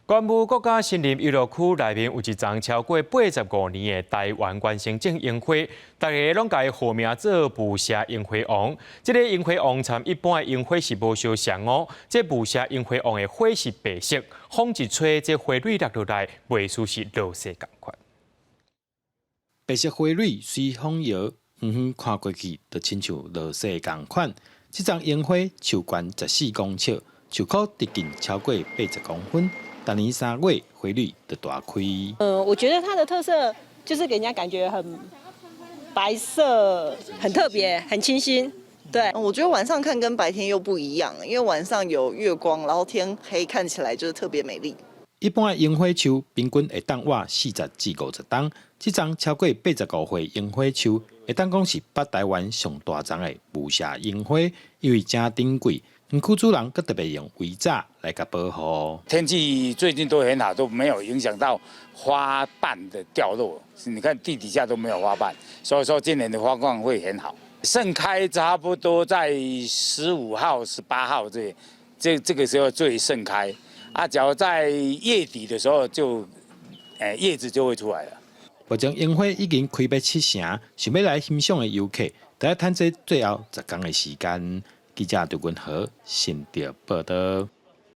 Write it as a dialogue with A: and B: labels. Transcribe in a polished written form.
A: 關霧國家森林遊樂區內面有一叢超過85年的台灣原生種櫻花，大家攏共伊號名做霧社櫻花王。這个櫻花王參一般的櫻花是無相仝哦，這霧社櫻花王的花是白色，風一吹，這花蕊落落來，袂輸是落雪仝款。
B: 白色花蕊隨風搖，遠遠看過去，就親像落雪仝款。這叢櫻花樹懸14公尺，樹箍直徑超過80公分。逐年3月，花蕊就大開。
C: 我覺得它的特色就是給人家感覺很白色，很特別，很清新。對，
D: 我覺得晚上看跟白天又不一樣，因為晚上有月光，然後天黑，看起來就是特別美麗。
B: 一般的櫻花樹平均會當活40至50冬，這叢超過85歲櫻花樹，會當講是北台灣上大叢的霧社櫻花，因為誠珍貴。園區主人閣特別用圍柵來共保護。
E: 天氣最近都很好，都沒有影響到花瓣的掉落。你看地底下都沒有花瓣，所以說今年的花況會很好。盛開差不多在15號、18號這個時候最盛開。啊，假如在月底的時候就，葉子就會出來了。
B: 目前櫻花已經開欲七成，想欲來欣賞的遊客，得愛趁這最後10天的時間。記者劉文和新竹報導。